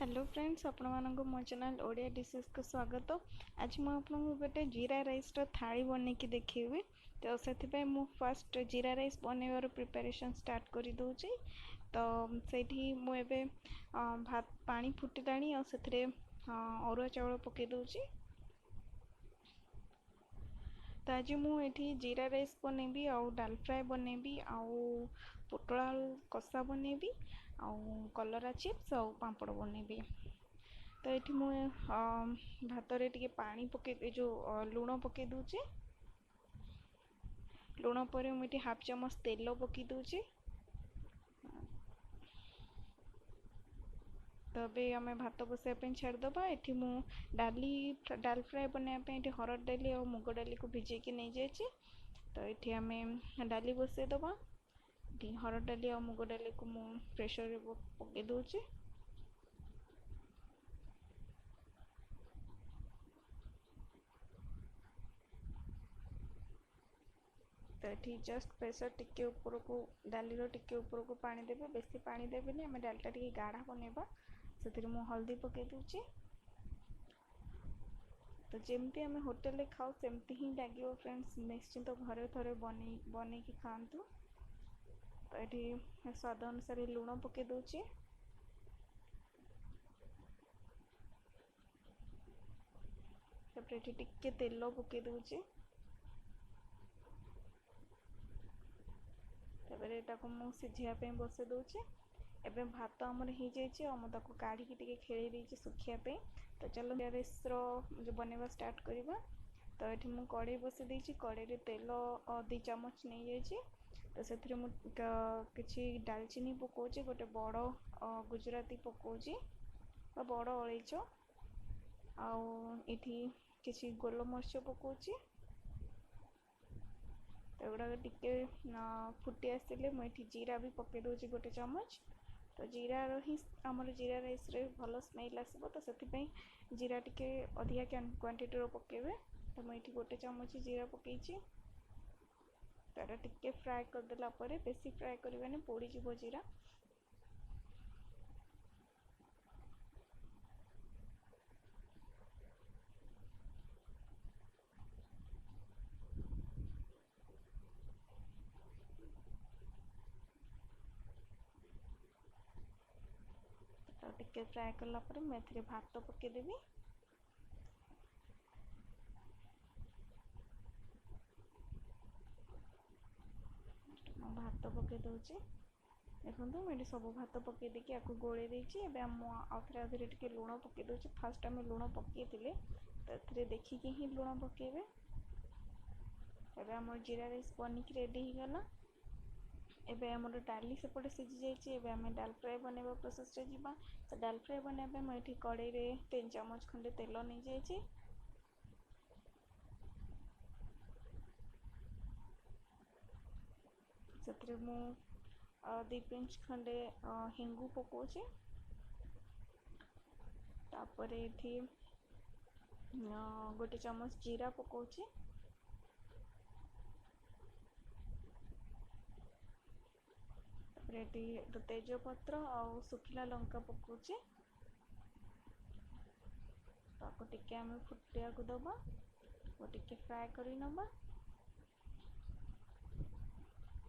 Hello friends, ଆପଣମାନଙ୍କୁ ମୋ channel Odia ଡିସେସ୍କୁ ସ୍ୱାଗତ। ଆଜି ମୁଁ ଆପଣଙ୍କୁ ଗୋଟେ ଜିରା ରାଇସ୍ର ଥାଳି ବନେଇକି ଦେଖେଇବି। ତ ସେଥିପାଇଁ ମୁଁ ଫାର୍ଷ୍ଟ ଜିରା ରାଇସ୍ ବନେଇବାର ପ୍ରିପାରେସନ୍ ଷ୍ଟାର୍ଟ କରିଦେଉଛି। ତ ସେଇଠି ମୁଁ ଏବେ ଭାତ ପାଣି ଫୁଟିଲାଣି ଆଉ ସେଥିରେ ଅରୁଆ ଚାଉଳ ପକାଇ ଦେଉଛି। ତ ଆଜି ମୁଁ ଏଠି ଜିରା ରାଇସ୍ ବନେଇବି ଆଉ ଡାଲ ଫ୍ରାଏ ବନେଇବି ଆଉ ପୋଟଳ ଆଳୁ କଷା ବନେଇବି ଆଉ କଲରା ଚିପ୍ସ ଆଉ ପାମ୍ପଡ଼ ବନେଇବି। ତ ଏଠି ମୁଁ ଭାତରେ ଟିକେ ପାଣି ପକାଇ ଯେଉଁ ଲୁଣ ପକାଇ ଦେଉଛି। ଲୁଣ ପରେ ମୁଁ ଏଠି ହାଫ୍ ଚାମଚ ତେଲ ପକାଇ ଦେଉଛି। ତ ଏବେ ଆମେ ଭାତ ବସାଇବା ପାଇଁ ଛାଡ଼ିଦେବା। ଏଠି ମୁଁ ଡାଲ ଫ୍ରାଏ ବନେଇବା ପାଇଁ ଏଠି ହରଡ଼ ଡାଲି ଆଉ ମୁଗ ଡାଲିକୁ ଭିଜେଇକି ନେଇଯାଇଛି। ତ ଏଠି ଆମେ ଡାଲି ବସାଇଦେବା। ଏଠି ହରଡ଼ ଡାଲି ଆଉ ମୁଗ ଡାଲିକୁ ମୁଁ ପ୍ରେସରରେ ପକାଇ ଦେଉଛି। ତ ଏଠି ଜଷ୍ଟ ପ୍ରେସର ଟିକେ ଉପରକୁ, ଡାଲିର ଟିକେ ଉପରକୁ ପାଣି ଦେବେ, ବେଶୀ ପାଣି ଦେବେନି। ଆମେ ଡାଲିଟା ଟିକେ ଗାଢ଼ା ବନେଇବା, ସେଥିରେ ମୁଁ ହଳଦୀ ପକାଇ ଦେଉଛି। ତ ଯେମିତି ଆମେ ହୋଟେଲରେ ଖାଉ ସେମିତି ହିଁ ଲାଗିବ ଫ୍ରେଣ୍ଡସ୍। ନିଶ୍ଚିନ୍ତ ଘରେ ଥରେ ବନେଇକି ଖାଆନ୍ତୁ। ତ ଏଠି ସ୍ୱାଦ ଅନୁସାରେ ଲୁଣ ପକାଇ ଦେଉଛି। ତାପରେ ଏଠି ଟିକେ ତେଲ ପକାଇ ଦେଉଛି। ତାପରେ ଏଟାକୁ ମୁଁ ସିଝେଇବା ପାଇଁ ବସାଇ ଦେଉଛି। ଏବେ ଭାତ ଆମର ହେଇଯାଇଛି ଆଉ ମୁଁ ତାକୁ କାଢ଼ିକି ଟିକେ ଖେଳେଇ ଦେଇଛି ଶୁଖିବା ପାଇଁ। ତ ଚାଲ ରାଇସ୍ର ଯେଉଁ ବନେଇବା ଷ୍ଟାର୍ଟ କରିବା। ତ ଏଠି ମୁଁ କଡ଼େଇ ବସାଇ ଦେଇଛି। କଡ଼େଇରେ ତେଲ 2 ଚାମଚ ନେଇଯାଇଛି। ତ ସେଥିରେ ମୁଁ କିଛି ଡାଲଚିନି ପକାଉଛି, ଗୋଟେ ବଡ଼ ଗୁଜୁରାତି ପକାଉଛି ବା ବଡ଼ ଅଳେଇଚ, ଆଉ ଏଠି କିଛି ଗୋଲମରିଚ ପକାଉଛି। ତ ଏଗୁଡ଼ାକ ଟିକେ ଫୁଟି ଆସିଲେ ମୁଁ ଏଠି ଜିରା ବି ପକାଇ ଦେଉଛି 1 ଚାମଚ। ତ ଜିରାର ହିଁ ଆମର ଜିରା ରାଇସ୍ରେ ଭଲ ସ୍ମେଲ୍ ଆସିବ, ତ ସେଥିପାଇଁ ଜିରା ଟିକେ ଅଧିକା କ୍ୱାଣ୍ଟିଟିର ପକାଇବେ। ତ ମୁଁ ଏଠି 1 ଚାମଚ ଜିରା ପକାଇଛି। ତ ଏଇଟା ଟିକେ ଫ୍ରାଏ କରିଦେଲା ପରେ, ବେଶୀ ଫ୍ରାଏ କରିବେନି, ପୋଡ଼ିଯିବ ଜିରା। ତ ଟିକେ ଫ୍ରାଏ କଲା ପରେ ମୁଁ ଏଥିରେ ଭାତ ପକାଇଦେବି। ମୁଁ ଭାତ ପକାଇ ଦେଉଛି। ଦେଖନ୍ତୁ ମୁଁ ଏଠି ସବୁ ଭାତ ପକାଇ ଦେଇକି ଆକୁ ଗୋଳେଇ ଦେଇଛି। ଏବେ ମୁଁ ଆଉଥରେ ଟିକେ ଲୁଣ ପକାଇ ଦେଉଛି। ଫାଷ୍ଟ ଆମେ ଲୁଣ ପକାଇଥିଲେ, ତ ଏଥିରେ ଦେଖିକି ହିଁ ଲୁଣ ପକାଇବେ। ଏବେ ଆମର ଜିରା ରାଇସ୍ ବନିକି ରେଡ଼ି ହେଇଗଲା। ଏବେ ଆମର ଡାଲି ସେପଟେ ସିଝି ଯାଇଛି। ଏବେ ଆମେ ଡାଲ ଫ୍ରାଏ ବନେଇବା ପ୍ରୋସେସ୍ରେ ଯିବା। ତ ଡାଲ ଫ୍ରାଏ ବନେଇବା ପାଇଁ ମୁଁ ଏଠି କଡ଼େଇରେ 3 ଚାମଚ ଖଣ୍ଡେ ତେଲ ନେଇଯାଇଛି। ସେଥିରେ ମୁଁ 2 ପିଞ୍ଚ ଖଣ୍ଡେ ହେଙ୍ଗୁ ପକାଉଛି। ତାପରେ ଏଠି 1 ଚାମଚ ଜିରା ପକାଉଛି। ତାପରେ ଏଠି ତେଜପତ୍ର ଆଉ ଶୁଖିଲା ଲଙ୍କା ପକାଉଛି। ତାକୁ ଟିକେ ଆମେ ଫୁଟିବାକୁ ଦେବା ଓ ଟିକେ ଫ୍ରାଏ କରି ନେବା।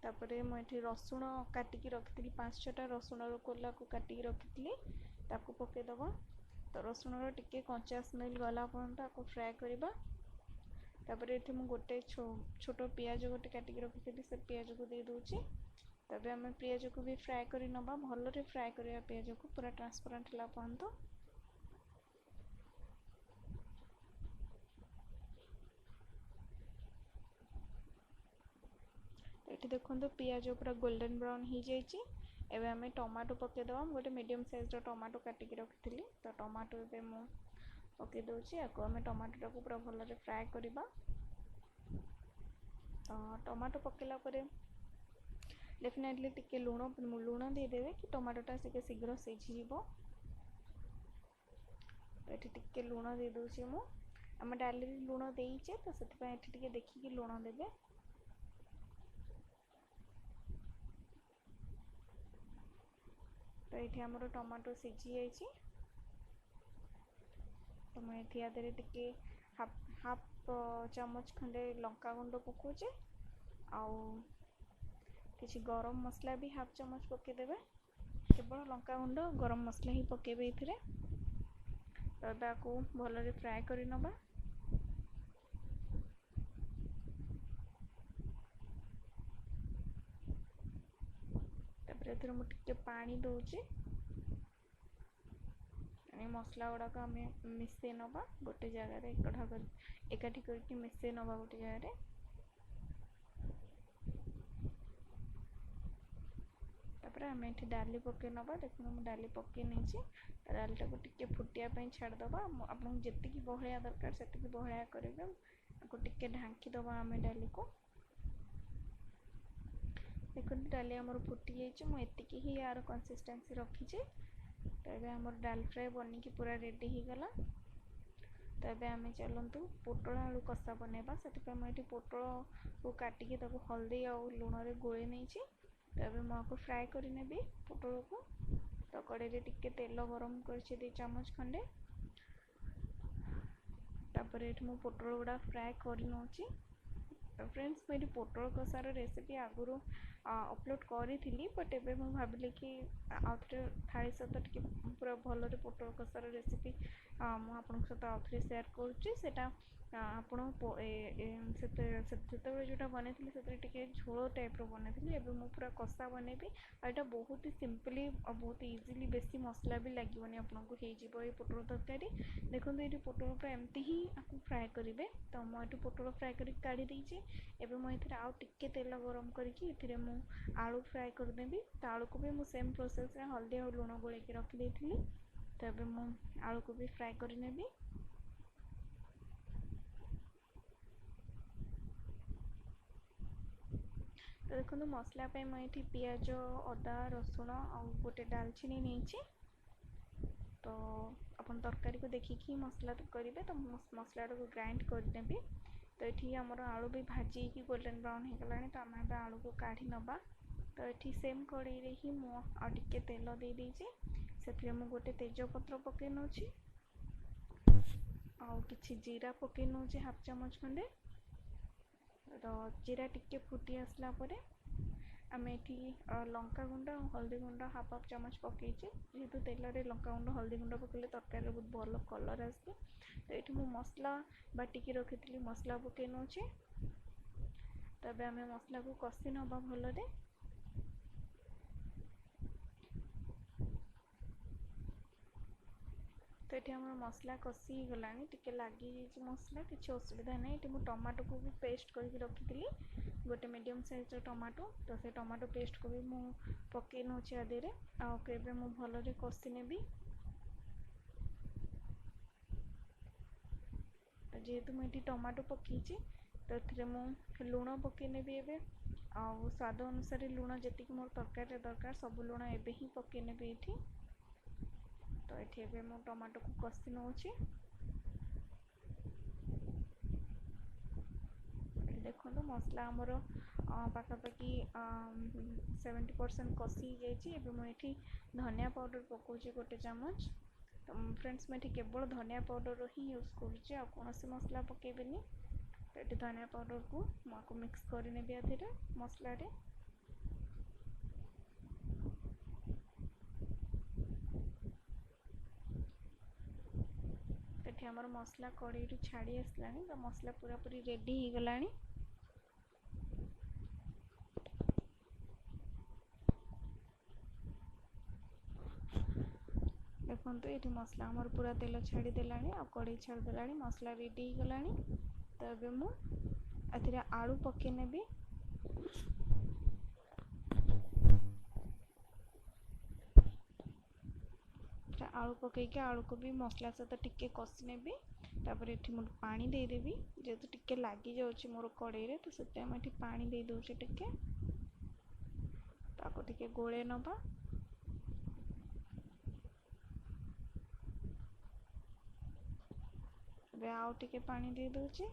ତାପରେ ମୁଁ ଏଠି ରସୁଣ କାଟିକି ରଖିଥିଲି, 5-6ଟା ରସୁଣର କୋଲାକୁ କାଟିକି ରଖିଥିଲି, ତାକୁ ପକାଇଦେବା। ତ ରସୁଣର ଟିକେ କଞ୍ଚା ସ୍ମେଲ୍ ଗଲା ପର୍ଯ୍ୟନ୍ତ ତାକୁ ଫ୍ରାଏ କରିବା। ତାପରେ ଏଠି ମୁଁ ଗୋଟେ ଛୋଟ ପିଆଜ ଗୋଟେ କାଟିକି ରଖିଥିଲି, ସେ ପିଆଜକୁ ଦେଇଦେଉଛି। ତାପରେ ଆମେ ପିଆଜକୁ ବି ଫ୍ରାଏ କରି ନେବା, ଭଲରେ ଫ୍ରାଏ କରିବା ପିଆଜକୁ ପୁରା ଟ୍ରାନ୍ସପରେଣ୍ଟ ହେଲା ପର୍ଯ୍ୟନ୍ତ। ଏଠି ଦେଖନ୍ତୁ ପିଆଜ ପୁରା ଗୋଲ୍ଡେନ୍ ବ୍ରାଉନ୍ ହେଇଯାଇଛି। ଏବେ ଆମେ ଟମାଟୋ ପକାଇଦେବା। ମୁଁ ଗୋଟେ ମିଡ଼ିୟମ୍ ସାଇଜ୍ର ଟମାଟୋ କାଟିକି ରଖିଥିଲି, ତ ଟମାଟୋ ଏବେ ମୁଁ ପକାଇ ଦେଉଛି। ଆକୁ ଆମେ ଟମାଟୋଟାକୁ ପୁରା ଭଲରେ ଫ୍ରାଏ କରିବା। ତ ଟମାଟୋ ପକାଇଲା ପରେ ଡେଫିନେଟଲି ଟିକେ ଲୁଣ ଦେଇଦେବେ କି ଟମାଟୋଟା ଟିକେ ଶୀଘ୍ର ସିଝିଯିବ। ତ ଏଠି ଟିକେ ଲୁଣ ଦେଇଦେଉଛି ମୁଁ। ଆମେ ଡାଲିରେ ଲୁଣ ଦେଇଛେ, ତ ସେଥିପାଇଁ ଏଠି ଟିକେ ଦେଖିକି ଲୁଣ ଦେବେ। ତ ଏଠି ଆମର ଟମାଟୋ ସିଝି ଯାଇଛି। ତ ମୁଁ ଏଠି ୟା ଦେହରେ ଟିକେ ହାଫ୍ ହାଫ୍ ଚାମଚ ଖଣ୍ଡେ ଲଙ୍କାଗୁଣ୍ଡ ପକାଉଛି, ଆଉ କିଛି ଗରମ ମସଲା ବି ହାଫ୍ ଚାମଚ ପକାଇଦେବେ। କେବଳ ଲଙ୍କାଗୁଣ୍ଡ ଗରମ ମସଲା ହିଁ ପକାଇବେ ଏଥିରେ। ତ ତାକୁ ଭଲରେ ଫ୍ରାଏ କରି ନେବା। ତାପରେ ଏଥିରେ ମୁଁ ଟିକେ ପାଣି ଦେଉଛି। ମସଲା ଗୁଡ଼ାକ ଆମେ ମିଶାଇ ନେବା ଗୋଟେ ଜାଗାରେ, ଏକଠା କରି ଏକାଠି କରିକି ମିଶାଇ ନେବା ଗୋଟେ ଜାଗାରେ। ତାପରେ ଆମେ ଏଠି ଡାଲି ପକାଇ ନେବା। ଦେଖନ୍ତୁ ମୁଁ ଡାଲି ପକାଇ ନେଇଛି। ଡାଲିଟାକୁ ଟିକେ ଫୁଟିବା ପାଇଁ ଛାଡ଼ିଦେବା। ଆପଣଙ୍କୁ ଯେତିକି ବହଳିଆ ଦରକାର ସେତିକି ବହଳିଆ କରିବେ। ଆକୁ ଟିକେ ଢାଙ୍କି ଦେବା ଆମେ ଡାଲିକୁ। ଦେଖନ୍ତୁ ଡାଲି ଆମର ଫୁଟି ଯାଇଛି। ମୁଁ ଏତିକି ହିଁ ୟାର କନସିଷ୍ଟେନ୍ସି ରଖିଛି। ତ ଏବେ ଆମର ଡାଲ ଫ୍ରାଏ ବନିକି ପୁରା ରେଡ଼ି ହେଇଗଲା। ତ ଏବେ ଆମେ ଚାଲନ୍ତୁ ପୋଟଳ ଆଳୁ କଷା ବନେଇବା। ସେଥିପାଇଁ ମୁଁ ଏଠି ପୋଟଳକୁ କାଟିକି ତାକୁ ହଳଦୀ ଆଉ ଲୁଣରେ ଗୋଳେଇ ନେଇଛି। ତ ଏବେ ମୁଁ ଆକୁ ଫ୍ରାଏ କରିନେବି ପୋଟଳକୁ। ତ କଡ଼େଇରେ ଟିକେ ତେଲ ଗରମ କରିଛି 2 ଚାମଚ ଖଣ୍ଡେ। ତାପରେ ଏଠି ମୁଁ ପୋଟଳ ଗୁଡ଼ା ଫ୍ରାଏ କରିନେଉଛି। ତ ଫ୍ରେଣ୍ଡସ୍, ମୁଁ ଏଠି ପୋଟଳ କଷାର ରେସିପି ଆଗରୁ ଅପଲୋଡ଼ କରିଥିଲି, ବଟ୍ ଏବେ ମୁଁ ଭାବିଲି କି ଆଉଥରେ ଥାଳି ସହିତ ଟିକେ ପୁରା ଭଲରେ ପୋଟଳ କଷାର ରେସିପି ମୁଁ ଆପଣଙ୍କ ସହିତ ଆଉଥରେ ସେୟାର କରୁଛି। ସେଇଟା ଆପଣ ସେତେବେଳେ ଯେଉଁଟା ବନେଇଥିଲି ସେଥିରେ ଟିକେ ଝୋଳ ଟାଇପ୍ର ବନେଇଥିଲି, ଏବେ ମୁଁ ପୁରା କଷା ବନେଇବି। ଆଉ ଏଇଟା ବହୁତ ସିମ୍ପଲି ଆଉ ବହୁତ ଇଜିଲି, ବେଶୀ ମସଲା ବି ଲାଗିବନି ଆପଣଙ୍କୁ, ହେଇଯିବ ଏଇ ପୋଟଳ ତରକାରୀ। ଦେଖନ୍ତୁ ଏଇଠି ପୋଟଳ ପୁରା ଏମିତି ହିଁ ଆକୁ ଫ୍ରାଏ କରିବେ। ତ ମୁଁ ଏଠି ପୋଟଳ ଫ୍ରାଏ କରିକି କାଢ଼ି ଦେଇଛି। ଏବେ ମୁଁ ଏଥିରେ ଆଉ ଟିକେ ତେଲ ଗରମ କରିକି ଏଥିରେ ମୁଁ ଆଳୁ ଫ୍ରାଏ କରିଦେବି। ତ ଆଳୁକୁ ବି ମୁଁ ସେମ୍ ପ୍ରୋସେସ୍ରେ ହଳଦୀ ଆଉ ଲୁଣ ଗୋଳେଇକି ରଖିଦେଇଥିଲି। ତ ଏବେ ମୁଁ ଆଳୁକୁ ବି ଫ୍ରାଏ କରିନେବି। ତ ଦେଖନ୍ତୁ ମସଲା ପାଇଁ ମୁଁ ଏଠି ପିଆଜ, ଅଦା, ରସୁଣ ଆଉ ଗୋଟେ ଡାଲଚିନି ନେଇଛି। ତ ଆପଣ ତରକାରୀକୁ ଦେଖିକି ମସଲା କରିବେ। ତ ମୁଁ ମସଲାଟାକୁ ଗ୍ରାଇଣ୍ଡ କରିନେବି। ତ ଏଠି ଆମର ଆଳୁ ବି ଭାଜି ହେଇକି ଗୋଲ୍ଡେନ୍ ବ୍ରାଉନ୍ ହେଇଗଲାଣି। ତ ଆମେ ଏବେ ଆଳୁକୁ କାଢ଼ି ନେବା। ତ ଏଠି ସେମ୍ କଡ଼େଇରେ ହିଁ ମୁଁ ଆଉ ଟିକେ ତେଲ ଦେଇଦେଇଛି। ସେଥିରେ ମୁଁ ଗୋଟେ ତେଜପତ୍ର ପକାଇ ନେଉଛି, ଆଉ କିଛି ଜିରା ପକାଇ ନେଉଛି ହାଫ୍ ଚାମଚ ଖଣ୍ଡେ। ତ ଜିରା ଟିକେ ଫୁଟି ଆସିଲା ପରେ ଆମେ ଏଠି ଲଙ୍କା ଗୁଣ୍ଡ ଆଉ ହଳଦୀ ଗୁଣ୍ଡ ହାଫ୍ ହାଫ୍ ଚାମଚ ପକାଇଛି। ଯେହେତୁ ତେଲରେ ଲଙ୍କା ଗୁଣ୍ଡ ହଳଦୀ ଗୁଣ୍ଡ ପକାଇଲେ ତରକାରୀରେ ବହୁତ ଭଲ କଲର୍ ଆସେ। ତ ଏଠି ମୁଁ ମସଲା ବାଟିକି ରଖିଥିଲି, ମସଲା ପକାଇ ନେଉଛି। ତ ଏବେ ଆମେ ମସଲାକୁ କଷି ନେବା ଭଲରେ। ତ ଏଠି ଆମର ମସଲା କଷି ହେଇଗଲାଣି, ଟିକେ ଲାଗିଯାଇଛି ମସଲା, କିଛି ଅସୁବିଧା ନାହିଁ। ଏଠି ମୁଁ ଟମାଟୋକୁ ବି ପେଷ୍ଟ କରିକି ରଖିଥିଲି, ଗୋଟେ ମିଡ଼ିୟମ୍ ସାଇଜ୍ର ଟମାଟୋ। ତ ସେ ଟମାଟୋ ପେଷ୍ଟକୁ ବି ମୁଁ ପକାଇ ନେଉଛି ଆ ଦେହରେ। ଆଉ ଏବେ ମୁଁ ଭଲରେ କଷି ନେବି। ତ ଯେହେତୁ ମୁଁ ଏଠି ଟମାଟୋ ପକାଇଛି, ତ ଏଥିରେ ମୁଁ ଲୁଣ ପକାଇ ନେବି ଏବେ। ଆଉ ସ୍ୱାଦ ଅନୁସାରେ ଲୁଣ ଯେତିକି ମୋର ତରକାରୀରେ ଦରକାର ସବୁ ଲୁଣ ଏବେ ହିଁ ପକାଇ ନେବି ଏଠି। ତ ଏଠି ଏବେ ମୁଁ ଟମାଟୋକୁ କଷି ନେଉଛି। ଏଠି ଦେଖନ୍ତୁ ମସଲା ଆମର ପାଖାପାଖି 70% କଷି ହେଇଯାଇଛି। ଏବେ ମୁଁ ଏଠି ଧନିଆ ପାଉଡ଼ର ପକାଉଛି 1 ଚାମଚ। ତ ଫ୍ରେଣ୍ଡସ୍, ମୁଁ ଏଠି କେବଳ ଧନିଆ ପାଉଡ଼ର ହିଁ ୟୁଜ୍ କରୁଛି, ଆଉ କୌଣସି ମସଲା ପକାଇବିନି। ତ ଏଠି ଧନିଆ ପାଉଡ଼ରକୁ ମୁଁ ଆକୁ ମିକ୍ସ କରିନେବି ଆ ଦେହରେ ମସଲାରେ। ଏଠି ଆମର ମସଲା କଡ଼େଇରୁ ଛାଡ଼ି ଆସିଲାଣି, ତ ମସଲା ପୁରାପୁରି ରେଡ଼ି ହେଇଗଲାଣି। ଦେଖନ୍ତୁ ଏଠି ମସଲା ଆମର ପୁରା ତେଲ ଛାଡ଼ିଦେଲାଣି ଆଉ କଡ଼େଇ ଛାଡ଼ିଦେଲାଣି, ମସଲା ରେଡ଼ି ହେଇଗଲାଣି। ତ ଏବେ ମୁଁ ଏଥିରେ ଆଳୁ ପକାଇ ନେବି। ଆଳୁ ପକାଇକି ଆଳୁକୁ ବି ମସଲା ସହିତ ଟିକେ କଷି ନେବି। ତାପରେ ଏଠି ମୁଁ ପାଣି ଦେଇଦେବି, ଯେହେତୁ ଟିକେ ଲାଗିଯାଉଛି ମୋର କଡ଼େଇରେ, ତ ସେଥିପାଇଁ ମୁଁ ଏଠି ପାଣି ଦେଇଦେଉଛି ଟିକେ। ତାକୁ ଟିକେ ଗୋଳେଇ ନେବା। ଏବେ ଆଉ ଟିକେ ପାଣି ଦେଇଦେଉଛି।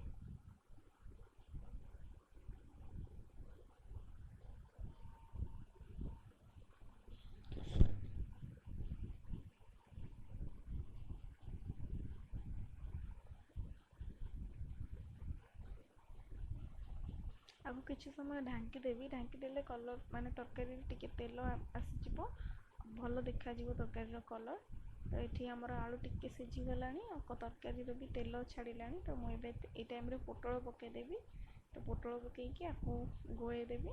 ଆକୁ କିଛି ସମୟ ଢାଙ୍କି ଦେବି। ଢାଙ୍କି ଦେଲେ କଲର୍ ମାନେ ତରକାରୀରେ ଟିକେ ତେଲ ଆସିଯିବ, ଭଲ ଦେଖାଯିବ ତରକାରୀର କଲର୍। ତ ଏଠି ଆମର ଆଳୁ ଟିକେ ସିଝିଗଲାଣି ଆଉ ତରକାରୀର ବି ତେଲ ଛାଡ଼ିଲାଣି। ତ ମୁଁ ଏବେ ଏଇ ଟାଇମ୍ରେ ପୋଟଳ ପକାଇଦେବି। ତ ପୋଟଳ ପକାଇକି ଆକୁ ଗୋଳେଇ ଦେବି,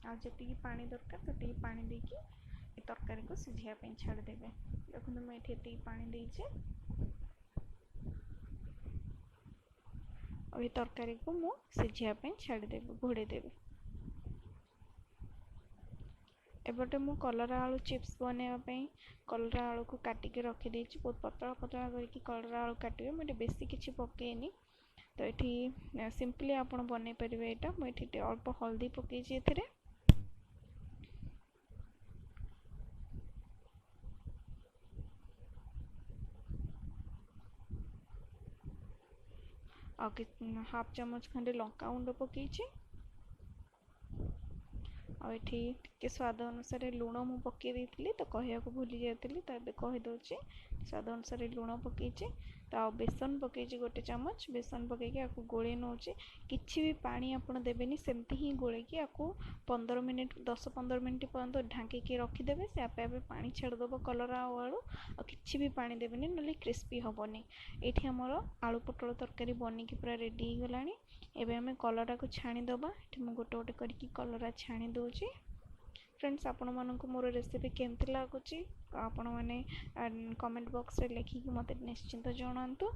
ଆଉ ଯେତିକି ପାଣି ଦରକାର ସେତିକି ପାଣି ଦେଇକି ଏ ତରକାରୀକୁ ସିଝିବା ପାଇଁ ଛାଡ଼ିଦେବେ। ଦେଖନ୍ତୁ, ମୁଁ ଏଠି ଏତିକି ପାଣି ଦେଇଛି ଆଉ ଏ ତରକାରୀକୁ ମୁଁ ସିଝିବା ପାଇଁ ଛାଡ଼ିଦେବି, ଘୋଡ଼େଇ ଦେବି। ଏପଟେ ମୁଁ କଲରା ଆଳୁ ଚିପ୍ସ ବନେଇବା ପାଇଁ କଲରା ଆଳୁକୁ କାଟିକି ରଖିଦେଇଛି। ବହୁତ ପତଳା ପତଳା କରିକି କଲରା ଆଳୁ କାଟିବେ। ମୁଁ ଏଠି ବେଶୀ କିଛି ପକେଇନି। ତ ଏଠି ସିମ୍ପଲି ଆପଣ ବନେଇ ପାରିବେ ଏଇଟା। ମୁଁ ଏଠି ଅଳ୍ପ ହଳଦୀ ପକେଇଛି ଏଥିରେ, ଆଉ ହାଫ୍ ଚାମଚ ଖଣ୍ଡେ ଲଙ୍କାଗୁଣ୍ଡ ପକେଇଛି, ଆଉ ଏଠି ଟିକେ ସ୍ୱାଦ ଅନୁସାରେ ଲୁଣ ମୁଁ ପକେଇ ଦେଇଥିଲି, ତ କହିବାକୁ ଭୁଲି ଯାଇଥିଲି, ତ ଏବେ କହିଦେଉଛି। ସ୍ୱାଦ ଅନୁସାରେ ଲୁଣ ପକେଇଛି, ତ ଆଉ ବେସନ ପକେଇଛି 1 ଚାମଚ। ବେସନ ପକେଇକି ଆକୁ ଗୋଳେଇ ନେଉଛି। କିଛି ବି ପାଣି ଆପଣ ଦେବେନି, ସେମିତି ହିଁ ଗୋଳେଇକି ଆକୁ 15 ମିନିଟ୍, 10-15 ମିନିଟ୍ ପର୍ଯ୍ୟନ୍ତ ଢାଙ୍କିକି ରଖିଦେବେ। ସେ ଆପେ ଆପେ ପାଣି ଛାଡ଼ିଦେବ କଲରା ଆଉ ଆଳୁ। ଆଉ କିଛି ବି ପାଣି ଦେବେନି, ନହେଲେ କ୍ରିସ୍ପି ହେବନି। ଏଇଠି ଆମର ଆଳୁ ପୋଟଳ ତରକାରୀ ବନିକି ପୁରା ରେଡ଼ି ହେଇଗଲାଣି। ଏବେ ଆମେ କଲରାକୁ ଛାଣିଦେବା। ଏଠି ମୁଁ ଗୋଟେ ଗୋଟେ କରିକି କଲରା ଛାଣି ଦେଉଛି। ଫ୍ରେଣ୍ଡସ୍, ଆପଣମାନଙ୍କୁ ମୋର ରେସିପି କେମିତି ଲାଗୁଛି ଆପଣମାନେ କମେଣ୍ଟ ବକ୍ସରେ ଲେଖିକି ମୋତେ ନିଶ୍ଚିନ୍ତ ଜଣାନ୍ତୁ।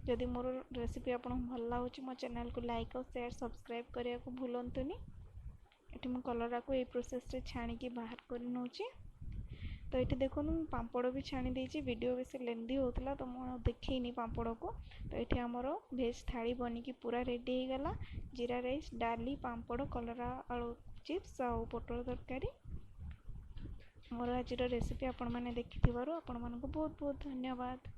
ଯଦି ମୋର ରେସିପି ଆପଣଙ୍କୁ ଭଲ ଲାଗୁଛି, ମୋ ଚ୍ୟାନେଲକୁ ଲାଇକ୍ ଆଉ ସେୟାର ସବସ୍କ୍ରାଇବ୍ କରିବାକୁ ଭୁଲନ୍ତୁନି। ଏଠି ମୁଁ କଲରାକୁ ଏଇ ପ୍ରୋସେସ୍ରେ ଛାଣିକି ବାହାର କରି ନେଉଛି। ତ ଏଠି ଦେଖନ୍ତୁ, ମୁଁ ପାମ୍ପଡ଼ ବି ଛାଣି ଦେଇଛି। ଭିଡ଼ିଓ ବେଶୀ ଲେନ୍ଦି ହେଉଥିଲା, ତ ମୁଁ ଆଉ ଦେଖେଇନି ପାମ୍ପଡ଼କୁ। ତ ଏଠି ଆମର ଭେଜ୍ ଥାଳି ବନିକି ପୁରା ରେଡ଼ି ହେଇଗଲା। ଜିରା ରାଇସ୍, ଡାଲି, ପାମ୍ପଡ଼, କଲରା ଆଳୁ ଚିପ୍ସ ଆଉ ପୋଟଳ ତରକାରୀ। ମୋର ଆଜିର ରେସିପି ଆପଣମାନେ ଦେଖିଥିବାରୁ ଆପଣମାନଙ୍କୁ ବହୁତ ବହୁତ ଧନ୍ୟବାଦ।